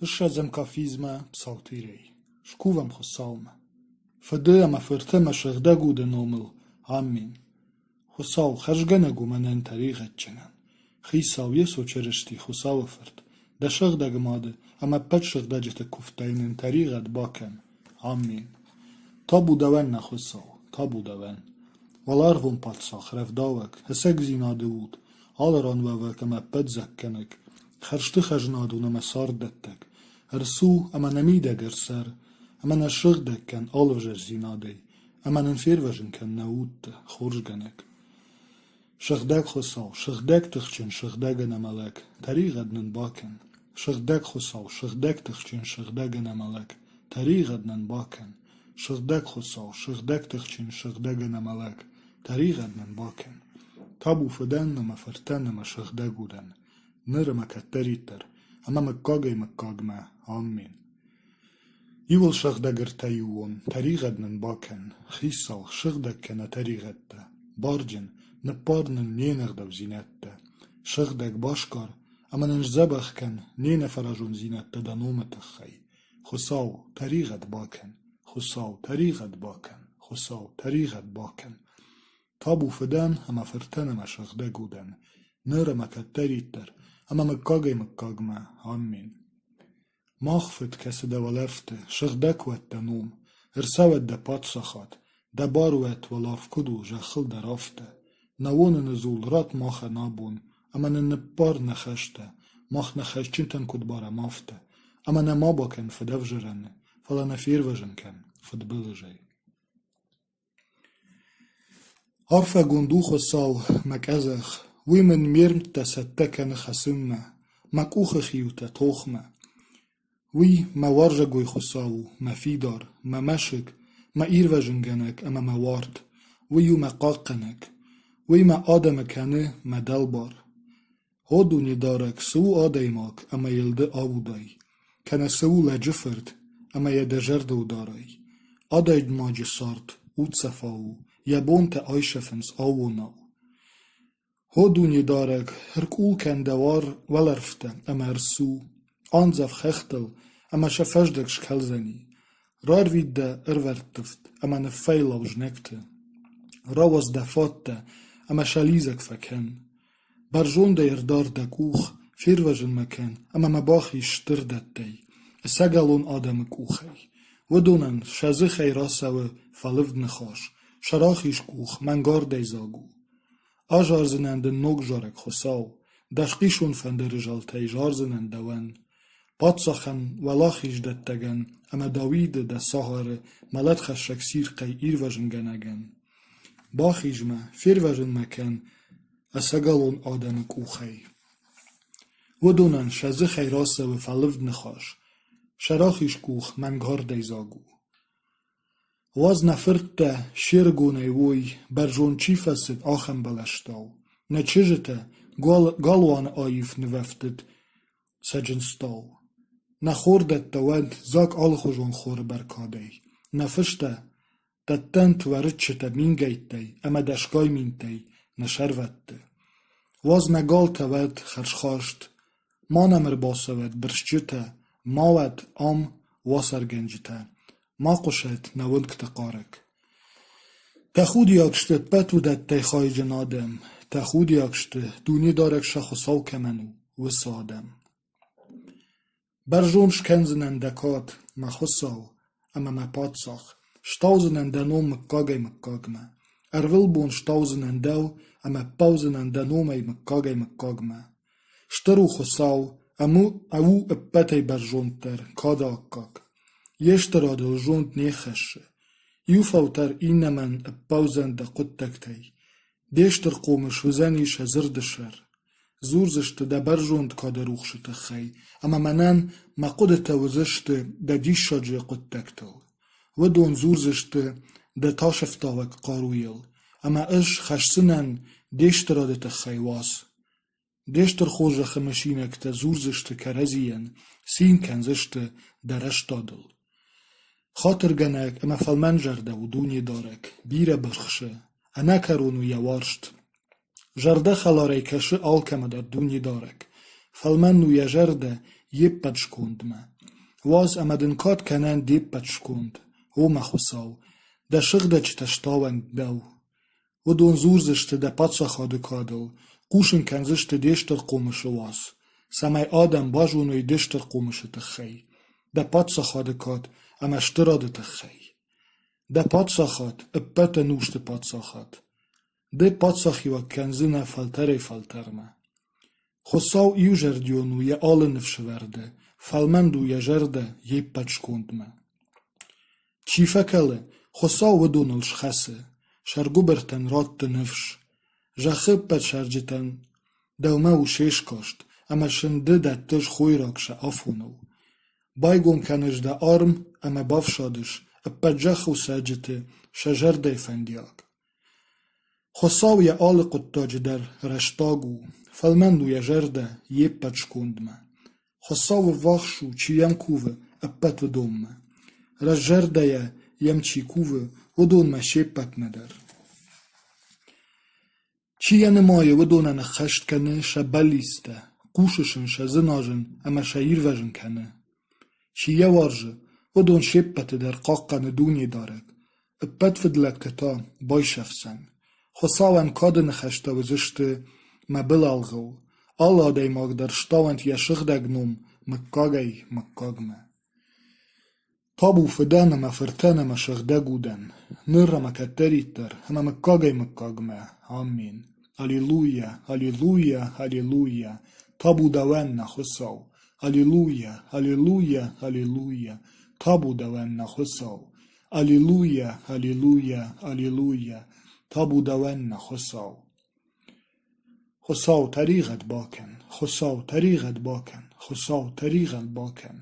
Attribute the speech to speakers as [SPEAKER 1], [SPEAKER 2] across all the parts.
[SPEAKER 1] Ссӕдзӕм кафизмӕ псалтирӕй. Скувӕм Хуыцаумӕ. Фыды ӕмӕ Фырты ӕмӕ Сыгъдӕг Уды номыл. Аммен. Хуыцау, хӕрзгӕнӕг у мӕнӕн тӕригъӕдджынӕн. Хицау Йесо Чырысти, Хуыцауы Фырт, дӕ сыгъдӕг Мады ӕмӕ ӕппӕт сыгъдӕджыты куывдтӕй нын тӕригъӕд бакӕн. Аммен. Табу дӕуӕн, нӕ Хуыцау, табу дӕуӕн. Уӕларвон Паддзах, рӕвдауӕг, ӕцӕгдзинады уд, алы ран уӕвӕг ӕмӕ ӕппӕт зӕггӕнӕг, хӕрзты хӕзнадон ӕмӕ царддӕттӕг, ӕрцу ӕмӕ нӕ мидӕг ӕрцӕр, ӕмӕ нӕ ссыгъдӕг кӕн алы ӕвзӕрдзинадӕй, ӕмӕ нын фервӕзын кӕн нӕ удты, хорзгӕнӕг. Сыгъдӕг Хуыцау, сыгъдӕг тыхджын, сыгъдӕг ӕнӕмӕлӕг, тӕригъӕд нын бакӕн. Сыгъдӕг Хуыцау, сыгъдӕг тыхджын, сыгъдӕг ӕнӕмӕлӕг, тӕригъӕд нын бакӕн. Сыгъдӕг Хуыцау, сыгъдӕг тыхджын, сыгъдӕг ӕнӕмӕлӕг, тӕригъӕд нын бакӕн. Табу Фыдӕн ӕмӕ Фыртӕн ӕмӕ Сыгъдӕг Удӕн, ныр ӕмӕ кӕддӕриддӕр, ӕмӕ мыггагӕй-мыггагмӕ. Аммен. Иуыл сыгъдӕг ӕртӕиууон, тӕригъӕд нын бакӕн, Хицау, сыгъдӕг кӕнӕ тӕригъӕдтӕ, барджын, ныппар нын не нӕгъдаудзинӕдтӕ, сыгъдӕг басгар ӕмӕ нын сдзӕбӕх кӕн не нӕфӕразондзинӕдтӕ дӕ номы тыххӕй. Хуыцау, тӕригъӕд бакӕн, Хуыцау, тӕригъӕд бакӕн, Хуыцау, тӕригъӕд бакӕн. Табу Фыдӕн ӕмӕ Фыртӕн ӕмӕ Сыгъдӕг Удӕн, ныр ӕмӕ кӕддӕриддӕр, ӕмӕ мыггагӕй-мыггагмӕ. Аммен. Мах Фыд, кӕцы дӕ уӕлӕрвты, сыгъдӕг уӕд дӕ ном, ӕрцӕуӕд дӕ паддзахад, дӕ бар уӕд уӕларв куыд у, зӕххыл дӕр афтӕ. Нӕ уоныны дзул ратт махӕн абон, ӕмӕ нын ныббар нӕ хӕстӕ, мах нӕ хӕсджынтӕн куыд барӕм, афтӕ. Ӕмӕ нӕ ма бакӕн фыдӕвзарӕны, фӕлӕ нӕ фервӕзын кӕн фыдбылызӕй. Арфӕгонд у Хуыцау, мӕ къӕдзӕх, уый мын ме рмттӕ цӕттӕ кӕны хӕцынмӕ, мӕ къухы хиутӕ тохмӕ. Уый мӕ уарзӕгой Хуыцау у, мӕ фидар, мӕ мӕсыг, мӕ ирвӕзынгӕнӕг ӕмӕ мӕ уарт, уый у мӕ хъахъхъӕнӕг, уый мӕ адӕмы кӕны мӕ дӕлбар. О Дунедарӕг, цы у адӕймаг, ӕмӕ йыл ды аудай? Кӕнӕ цы у лӕджы фырт, ӕмӕ йӕ дӕ зӕрдыл дарай? Адӕймаджы цард уддзӕфау у, йӕ бонтӕ айсӕфынц аууонау. О Дунедарӕг, ӕркъул кӕн дӕ уӕлӕрвтӕ ӕмӕ ӕрцу, андзӕв хӕхтыл, ӕмӕ сӕ фӕздӕг скӕлдзӕни. Рарвит дӕ ӕрвӕрттывд ӕмӕ ныффӕйлау знӕгты. Рауадз дӕ фаттӕ ӕмӕ сӕ лидзӕг фӕкӕн. Бӕрзондӕй ӕрдар дӕ къух, фервӕзын мӕ кӕн ӕмӕ мӕ бахиз стыр дӕттӕй, ӕцӕгӕлон адӕмы къухӕй. Уыдонӕн сӕ дзыхӕй рацӕуы фӕлывд ныхас, сӕ рахиз къух мӕнгардӕй дзаг у. Азардзынӕн дын ног зарӕг, Хуыцау, дӕ схъисон фӕндыры зӕлтӕй зардзынӕн дӕуӕн. Паддзахӕн, уӕлахиздӕттӕгӕн ӕмӕ Давиды дӕ цагъары мӕлӕтхӕссӕг цирхъӕй ирвӕзынгӕнӕгӕн. Бахиз мӕ, фервӕзын мӕ кӕн ӕцӕгӕлон адӕмы къухӕй. Уыдонӕн сӕ дзыхӕй рацӕуы фӕлывд ныхас, сӕ рахиз къух мӕнгардӕй дзаг у. Уадз нӕ фырттӕ се рыгонӕй уой, бӕрзонд чи фӕцыд, ахӕм бӕлӕстау, нӕ чызджытӕ галуаны аив нывӕфтыд цӕджындзтау. Нӕ хордӕттӕ уӕд дзаг алыхуызон хоры бӕркадӕй, нӕ фыстӕ дӕттӕнт уӕрыччытӕ мингӕйттӕй ӕмӕ дӕсгай минтӕй нӕ сӕрвӕтты. Уадз нӕ галтӕ уӕд хӕрзхаст, ма нӕм ӕрбацӕуӕд бырсджытӕ, ма уӕд ам уацаргӕнджытӕ, ма хъуысӕд нӕ уынгты хъарӕг. Тӕхудиаг сты ӕппӕт уыдӕттӕй хайджын адӕм, тӕхудиаг сты, Дунедарӕг сӕ Хуыцау кӕмӕн у, уыцы адӕм. Бӕрзонд скӕндзынӕн дӕ кад, мӕ Хуыцау ӕмӕ мӕ Паддзах, стаудзынӕн дӕ ном мыггагӕй-мыггагмӕ. Ӕрвылбон стаудзынӕн дӕу ӕмӕ ппӕудзынӕн дӕ номӕй мыггагӕй-мыггагмӕ. Стыр у Хуыцау, ӕмӕ у ӕппӕтӕй бӕрзонддӕр, кады аккаг. Йе стырадыл зонд не ххӕссы. Иу фӕлтӕр иннӕмӕн ӕппӕлдзӕн дӕ хъуыддӕгтӕй. Де стыр хъомыс уыдзӕни сӕ дзырды сӕр. Дзурдзысты дӕ бӕрзонд кады рухсы тыххӕй, ӕмӕ мӕнӕн мӕ хъуыдытӕ уыдзысты дӕ диссаджы хъуыддӕгтыл. Уыдон дзурдзысты дӕ тасӕфтауӕг хъаруйыл, ӕмӕ ӕз хӕсдзынӕн де стырады тыххӕй уац. Де стыр хорзӕхы мысинӕгтӕ дзурдзысты кӕрӕдзийӕн, цин кӕндзысты дӕ рӕстадыл. Хатыргӕнӕг ӕмӕ фӕлмӕнзӕрдӕ у Дунедарӕг, бирӕ быхсы, ӕнӕкӕрон у йӕ уарзт. Зӕрдӕхӕларӕй кӕсы алкӕмӕ дӕр Дунедарӕг, фӕлмӕн у йӕ зӕрдӕ, йе ппӕт скондмӕ. Уадз ӕмӕ дын кад кӕнӕнт де ппӕт сконд, о мӕ Хуыцау, дӕ сыгъдӕджытӕ стауӕнт дӕу. Уыдон дзурдзысты дӕ паддзахады кадыл, хъусын кӕндзысты де стыр хъомысы уац, цӕмӕй адӕм базоной де стыр хъомысы тыххӕй, дӕ паддзахады кад ӕмӕ стырады тыххӕй. Дӕ паддзахад – ӕппӕт ӕнусты паддзахад. Ды паддзахиуӕг кӕндзынӕ фӕлтӕрӕй-фӕлтӕрмӕ. Хуыцау иузӕрдион у йӕ алы ныфсӕвӕрды, фӕлмӕн у йӕ зӕрдӕ йе ппӕт скондмӕ. Чи фӕкӕлы, Хуыцау уыдоныл схӕцы, сӕргуыбыртӕн ратты ныфс. Зӕххы ӕппӕт цӕрджытӕн дӕумӕ у се скаст, ӕмӕ сын ды дӕттыс хойраг сӕ афоныл. Байгом кӕныс дӕ арм ӕмӕ бафсадыс ӕппӕт зӕххыл цӕрджыты сӕ зӕрдӕйы фӕндиаг. Хуыцау йӕ алы хъуыддаджы дӕр рӕстаг у, фӕлмӕн у йӕ зӕрдӕ йе ппӕт скондмӕ. Хуыцау ӕввахс у, чи йӕм кувы, ӕппӕт уыдонмӕ. Рӕстзӕрдӕйӕ йӕм чи кувы, уыдонмӕ се ппӕтмӕ дӕр. Чи йӕ нымайы, уыдонӕн ӕххӕст кӕны сӕ бӕллицтӕ, хъусы сын сӕ дзыназын ӕмӕ сӕ ирвӕзын кӕны. Чи йӕ уарзы, уыдон се ппӕты дӕр хъахъхъӕны Дунедарӕг, ӕппӕт фыдлӕгты та байсӕфдзӕн. Хуыцауӕн кады ныхӕстӕ уыдзысты мӕ былалгъыл, алы адӕймаг дӕр стауӕнт йӕ сыгъдӕг ном мыггагӕй-мыггагмӕ. Табу Фыдӕн ӕмӕ Фыртӕн ӕмӕ Сыгъдӕг Удӕн, ныр ӕмӕ кӕддӕриддӕр ӕмӕ мыггагӕй-мыггагмӕ. Аммен. Аллилуйя, аллилуйя, аллилуйя! Табу дӕуӕн, нӕ Хуыцау! Аллилуйя, аллилуйя, аллилуйя! Табу дӕуӕн, нӕ Хуыцау! Аллилуйя, аллилуйя, аллилуйя! Табу дӕуӕн, нӕ Хуыцау! Хуыцау, тӕригъӕд бакӕн! Хуыцау, тӕригъӕд бакӕн! Хуыцау, тӕригъӕд бакӕн!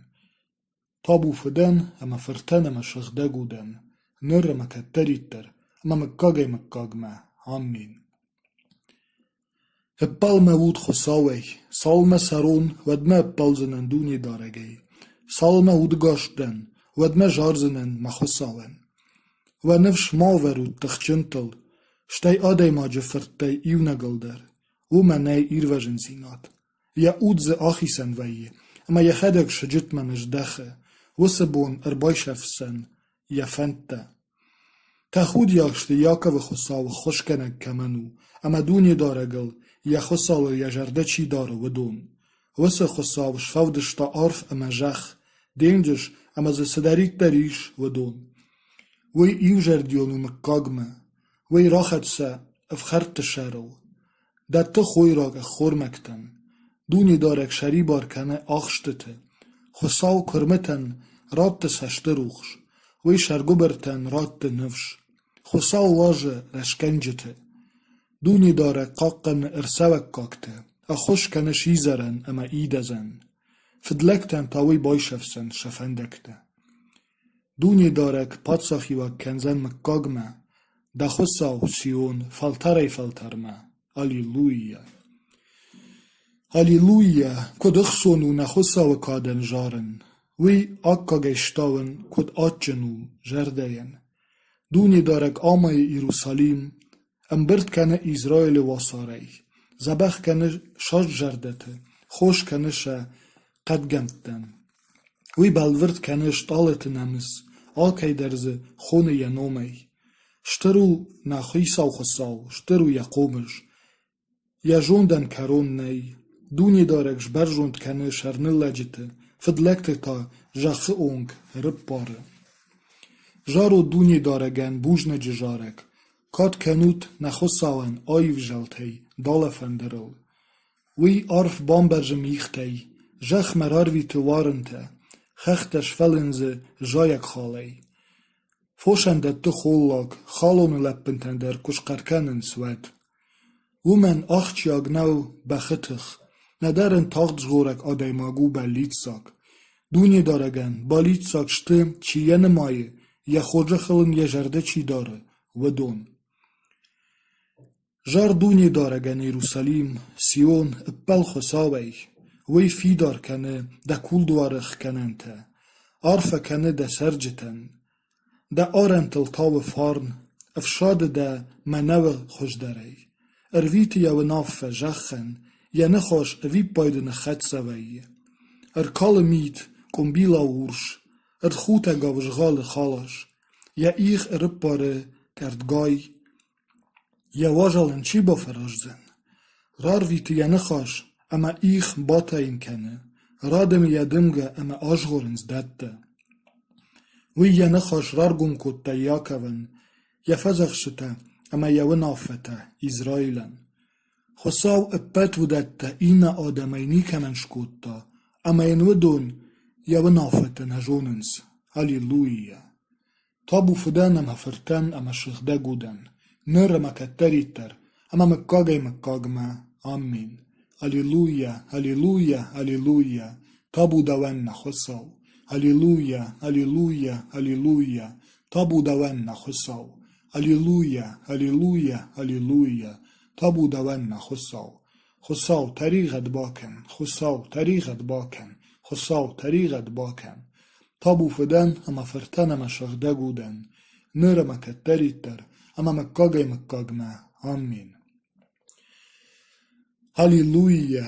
[SPEAKER 1] Табу Фыдӕн ӕмӕ Фыртӕн ӕмӕ Сыгъдӕг Удӕн, ныр ӕмӕ кӕддӕриддӕр, ӕмӕ мыггагӕй-мыггагмӕ. Аммен. Ӕппӕл мӕ уд Хуыцауӕй, цалынмӕ цӕрон, уӕдмӕ ӕппӕлдзынӕн Дунедарӕгӕй. Цалынмӕ удыгас дӕн, уӕдмӕ зардзынӕн мӕ Хуыцауӕн. Уӕ ныфс ма ӕвӕрут тыхджынтыл, стӕй адӕймаджы фырттӕй иунӕгыл дӕр, уымӕ нӕй ирвӕзындзинад. Йӕ уд дзы ахицӕн вӕййы, ӕмӕ йӕхӕдӕг сыджытмӕ ныздӕхы, уыцы бон ӕрбайсӕфдзӕн йӕ фӕндтӕ. Тӕхудиаг сты Иаковы Хуыцау ӕххуысгӕнӕг кӕмӕн у, ӕмӕ Дунедарӕгыл, йӕ Хуыцауыл йӕ зӕрдӕ чи дары, уыдон. Уыцы Хуыцау сфӕлдыста арв ӕмӕ зӕхх, денджыз ӕмӕ дзы цыдӕриддӕр ис, уыдон. Уый иузӕрдион у мыггагмӕ, уый рахӕццӕ ӕфхӕрдты сӕрыл. Дӕтты хойраг ӕххормӕгтӕн, Дунедарӕг сӕрибар кӕны ахстыты, Хуыцау куырмытӕн ратты цӕсты рухс, уый сӕргуыбыртӕн ратты ныфс. Хуыцау уарзы рӕстгӕнджыты. Дунедарӕг хъахъхъӕны ӕрцӕуӕггӕгты, ӕххуыс кӕны сидзӕрӕн ӕмӕ идӕдзӕн. Фыдлӕгтӕн та уый байсӕфдзӕн сӕ фӕндӕгтӕ. Дунедарӕг паддзахиуӕг кӕндзӕн мыггагмӕ, дӕ Хуыцау, Сион, фӕлтӕрӕй-фӕлтӕрмӕ. Аллилуйя! Аллилуйя! Куыд ӕхцон у нӕ Хуыцауы кадӕн зарын, уый аккагӕй стауын куыд адджын у зӕрдӕйӕн. Дунедарӕг амайы Иерусалим, ӕмбырд кӕны Израилы уацарӕй, дзӕбӕх кӕны саст зӕрдӕты, хос кӕны сӕ хъӕдгӕмттӕн. Уый бӕлвырд кӕны стъалыты намыс, алкӕй дӕр дзы хоны йӕ номӕй. Стыр у нӕ Хицау Хуыцау, стыр у йӕ хъомыс. Йӕ зондӕн кӕрон нӕй. Дунедарӕг сбӕрзонд кӕны сӕрныллӕджыты, фыдлӕгты та зӕххы онг ӕрыппары. Зарут Дунедарӕгӕн бузныджы зарӕг, кад кӕнут нӕ Хуыцауӕн аив зӕлтӕй далӕфӕндырыл. Уый арф бамбӕрзы мигътӕй, зӕхмӕ рарвиты уарынтӕ, хӕхтӕ сфӕлындзы зайӕгхалӕй. Фосӕн дӕтты холлаг, халоны лӕппынтӕн дӕр куы схъӕр кӕнынц, уӕд. Уымӕн ахсджиаг нӕу бӕхы тых, нӕдӕр ын тагъд згъорӕг адӕймаг у бӕллиццаг. Дунедарӕгӕн бӕллиццаг сты, чи йӕ нымайы, йӕ хорзӕхыл ын йӕ зӕрдӕ чи дары, уыдон. Зар Дунедарӕгӕн Иерусалим, Сион, ӕппӕл Хуыцауӕй! Уый фидар кӕны дӕ кулдуары хгӕнӕнтӕ, арфӕ кӕны дӕ цӕрджытӕн. Дӕ арӕнтыл тауы фарн, ӕфсады дӕ мӕнӕуы хуыздӕрӕй. Ӕрвиты йӕ уынаффӕ зӕххӕн, йӕ ныхас ӕвиппайды ныххӕццӕ вӕййы. Ӕркалы мит, къуымбилау урс, ӕртхутӕгау згъалы халас, йӕ их ӕрыппары кӕрдгай. Йӕ уазал ын чи бафӕраздзӕн? Рарвиты йӕ ныхас ӕмӕ их батайын кӕны, радымы йӕ дымгӕ ӕмӕ азгъорынц дӕттӕ. Уый йӕ ныхас раргом кодта Иаковӕн, йӕ фӕдзӕхстытӕ ӕмӕ йӕ уынаффӕтӕ Израилӕн. Хуыцау ӕппӕт уыдӕттӕ иннӕ адӕмӕй никӕмӕн скодта, ӕмӕ йын уыдон йӕ уынаффӕтӕ нӕ зонынц. Аллилуйя! Табу Фыдӕн ӕмӕ Фыртӕн ӕмӕ Сыгъдӕг Удӕн, ныр ӕмӕ кӕддӕриддӕр, ӕмӕ мыггагӕй-мыггагмӕ. Аммен. Аллилуйя, аллилуйя, аллилуйя! Табу дӕуӕн, нӕ Хуыцау! Аллилуйя, аллилуйя, аллилуйя! Табу дӕуӕн, нӕ Хуыцау! Аллилуйя, аллилуйя, аллилуйя! Табу дӕуӕн, нӕ Хуыцау! Хуыцау, тӕригъӕд бакӕн, Хуыцау, тӕригъӕд бакӕн, Хуыцау, тӕригъӕд бакӕн! Табу Фыдӕн ӕмӕ Фыртӕн ӕмӕ Сыгъдӕг Удӕн, ныр ӕмӕ кӕддӕриддӕр, ӕмӕ мыггагӕй-мыггагмӕ. Аммен. Аллилуйя!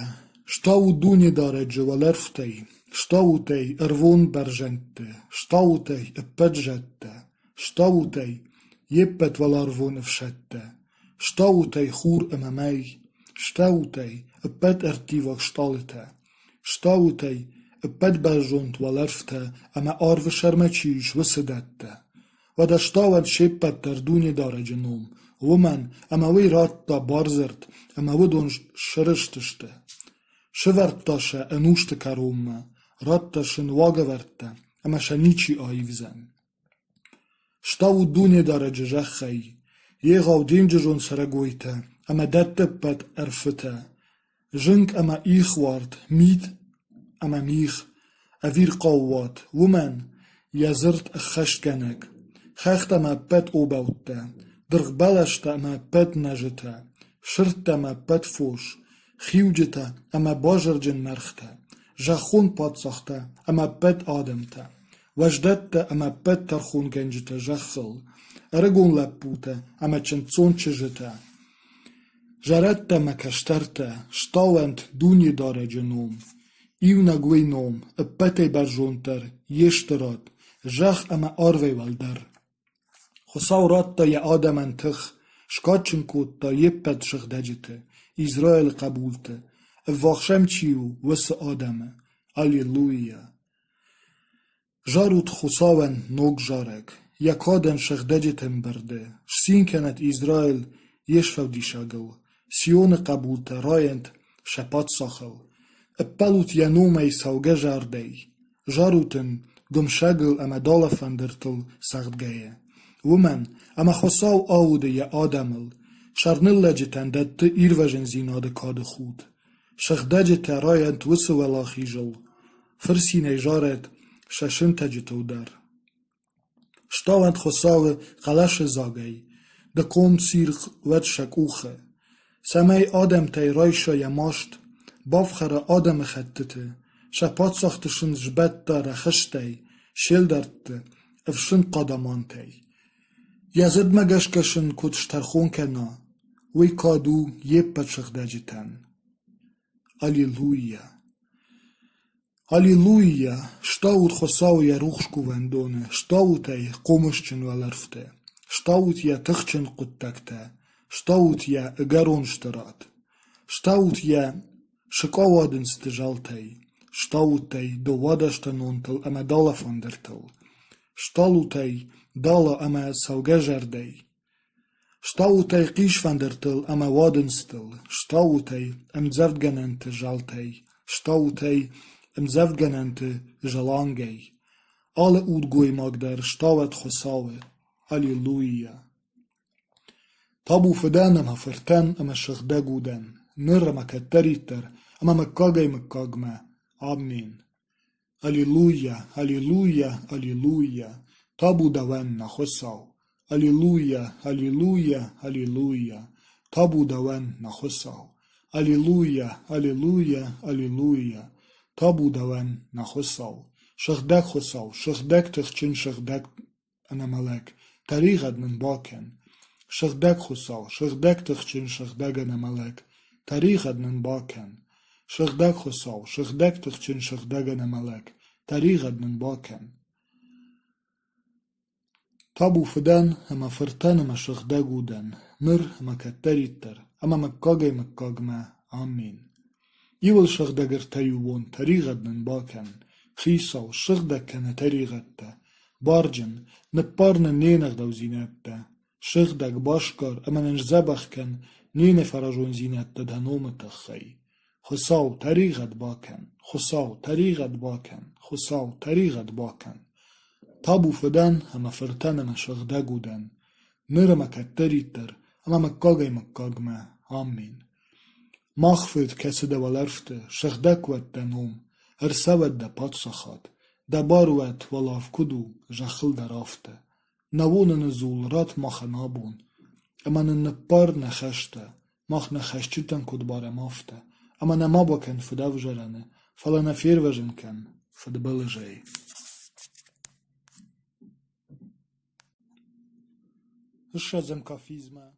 [SPEAKER 1] Стаут Дунедарӕджы уӕлӕрвтӕй, стаут ӕй ӕрвон бӕрзӕндты, стаут ӕй ӕппӕт зӕдтӕ, стаут ӕй йе ппӕт уӕларвон ӕфсӕдтӕ, стаут ӕй хур ӕмӕ мӕй, стаут ӕй ӕппӕт ӕрттиваг стъалытӕ, стаут ӕй ӕппӕт бӕрзонд уӕлӕрвтӕ ӕмӕ арвы сӕрмӕ чи ис, уыцы дӕттӕ. Уӕдӕ стауӕд се ппӕт дӕр Дунедарӕджы ном, уымӕн ӕмӕ уый радта бардзырд, ӕмӕ уыдон срызтысты. Сывӕрдта сӕ ӕнусты кӕронмӕ, радта сын уагӕвӕрдтӕ, ӕмӕ сӕ ничи аивдзӕн. Стаут Дунедарӕджы зӕххӕй, егъау денджызон цӕрӕгойтӕ ӕмӕ дӕтты ӕппӕт ӕрфытӕ, зынг ӕмӕ ихуард, мит ӕмӕ мигъ, ӕвирхъау уат, уымӕн йӕ дзырд ӕххӕстгӕнӕг, хӕхтӕ ӕмӕ ӕппӕт обӕуттӕ, дыргъбӕлӕстӕ ӕмӕ ӕппӕт нӕзытӕ, сырдтӕ ӕмӕ ӕппӕт фос, хиуджытӕ ӕмӕ базырджын мӕргътӕ, зӕххон паддзӕхтӕ ӕмӕ ӕппӕт адӕмтӕ, уӕздӕттӕ ӕмӕ ӕппӕт тӕрхонгӕнджытӕ зӕххыл, ӕрыгон лӕппутӕ ӕмӕ чындздзон чызджытӕ. Зӕрӕдтӕ ӕмӕ кӕстӕртӕ, стауӕнт Дунедарӕджы ном. Иунӕг уый ном, ӕппӕтӕй бӕрзонддӕр, йе стырад, зӕхх ӕмӕ арвӕй уӕлдӕр. Хуыцау радта йӕ адӕмӕн тых, скадджын кодта йе ппӕт сыгъдӕджыты, Израилы хъӕбулты, ӕввахс ӕм чи у, уыцы адӕмы. Аллилуйя! Зарут Хуыцауӕн ног зарӕг, йӕ кадӕн сыгъдӕджыты ӕмбырды, сцин кӕнӕд Израил йе сфӕлдисӕгыл, Сионы хъӕбултӕ райӕнт сӕ паддзахыл. Ӕппӕлут йӕ номӕй цӕугӕ зардӕй, зарут ын гуымсӕгыл ӕмӕ далафӕндыртыл цӕгъдгӕйӕ. Уымӕн ӕмӕ Хуыцау ауды йӕ адӕмыл, сӕрныллӕджытӕн дӕтты ирвӕзындзинады кады худ. Сыгъдӕджытӕ райӕнт уыцы уӕлахизыл, фырцинӕй зарӕд сӕ сынтӕджытыл дӕр. Стауӕнт Хуыцауы хъӕлӕсы дзагӕй, ды ком цирхъ уӕд сӕ къухы, цӕмӕй адӕмтӕй райса йӕ маст, бафхӕра адӕмыхӕттыты, сӕ паддзӕхты сын сбӕтта рӕхыстӕй, се лдӕртты ӕфсын хъадамантӕй. Йӕ дзырдмӕ гӕсгӕ сын куыд стӕрхон кӕна, уый кад у йе ппӕт сыгъдӕджытӕн. Аллилуйя! Аллилуйя! Стаут Хуыцауы йӕ рухс кувӕндоны, стаут ӕй хъомысджын уӕлӕрвты, стаут йӕ тыхджын хъуыддӕгтӕ, стаут йӕ ӕгӕрон стырад, стаут йӕ сыкъауадындзты зӕлтӕй, стаут ӕй дыууадӕстӕнонтыл ӕмӕ далафӕндыртыл, сталут ӕй дала ӕмӕ цӕугӕзӕрдӕй, Стаут ӕй хъисфӕндыртыл ӕмӕ уадындзтыл, стаут ӕй ӕмдзӕвдгӕнӕнты зӕлтӕй, стаут ӕй ӕмдзӕвдгӕнӕнты зӕлангӕй. Алы удгоймаг дӕр стауӕд Хуыцауы. Аллилуйя! Табу Фыдӕн ӕмӕ Фыртӕн ӕмӕ Сыгъдӕг Удӕн, ныр ӕмӕ кӕддӕриддӕр, ӕмӕ мыггагӕй-мыггагмӕ. Аммен. Аллилуйя, аллилуйя, аллилуйя, табу дӕуӕн, нӕ Хуыцау! Аллилуйя, аллилуйя, аллилуйя, табу дӕуӕн, нӕ Хуыцау! Аллилуйя, аллилуйя, аллилуйя, табу дӕуӕн, нӕ Хуыцау! Сыгъдӕг Хуыцау, сыгъдӕг тыхджын сыгъдӕг ӕнӕмӕлӕг, тӕригъӕд нын бакӕн. Сыгъдӕг Хуыцау, сыгъдӕг тыхджын сыгъдӕг ӕнӕмӕлӕг, тӕригъӕд нын бакӕн. Сыгъдӕг Хуыцау, сыгъдӕг тыхджын, сыгъдӕг ӕнӕмӕлӕг, тӕригъӕд нын бакӕн. Табу Фыдӕн ӕмӕ Фыртӕн ӕмӕ Сыгъдӕг Удӕн, ныр ӕмӕ кӕддӕриддӕр, ӕмӕ мыггагӕй-мыггагмӕ. Аммен. Иуыл сыгъдӕг ӕртӕиууон тӕригъӕд нын бакӕн, Хицау, ссыгъдӕг кӕны тӕригъӕдтӕ, барджын, ныппар нын не нӕгъдаудзинӕдтӕ, сыгъдӕг басгар ӕмӕ нын сдзӕбӕх кӕн не нӕфӕразондзинӕдтӕ дӕ номы тыххӕй. Хуыцау, тӕригъӕд бакӕн, Хуыцау, тӕригъӕд бакӕн, Хуыцау, тӕригъӕд бакӕн. Табу Фыдӕн ӕмӕ Фыртӕн ӕмӕ Сыгъдӕг Удӕн, ныр ӕмӕ кӕддӕриддӕр, ӕмӕ мыггагӕй-мыггагмӕ. Аммен. Мах Фыд, кӕцы дӕ уӕлӕрвты, сыгъдӕг уӕд дӕ ном, ӕрцӕуӕд дӕ паддзахад, дӕ бар уӕд, уӕларв куыд у, зӕххыл дӕр афтӕ. Нӕ уоныны дзул ратт махӕн абон, ӕмӕ нын ныппар нӕ хӕстӕ, мах нӕ хӕсджытӕн куыд барӕм, афтӕ, ӕмӕ нӕ ма бакӕн фыдӕвзарӕны, фӕлӕ нӕ фервӕзын кӕн фыдбылызӕй. Ссӕдзӕм кафизмӕ.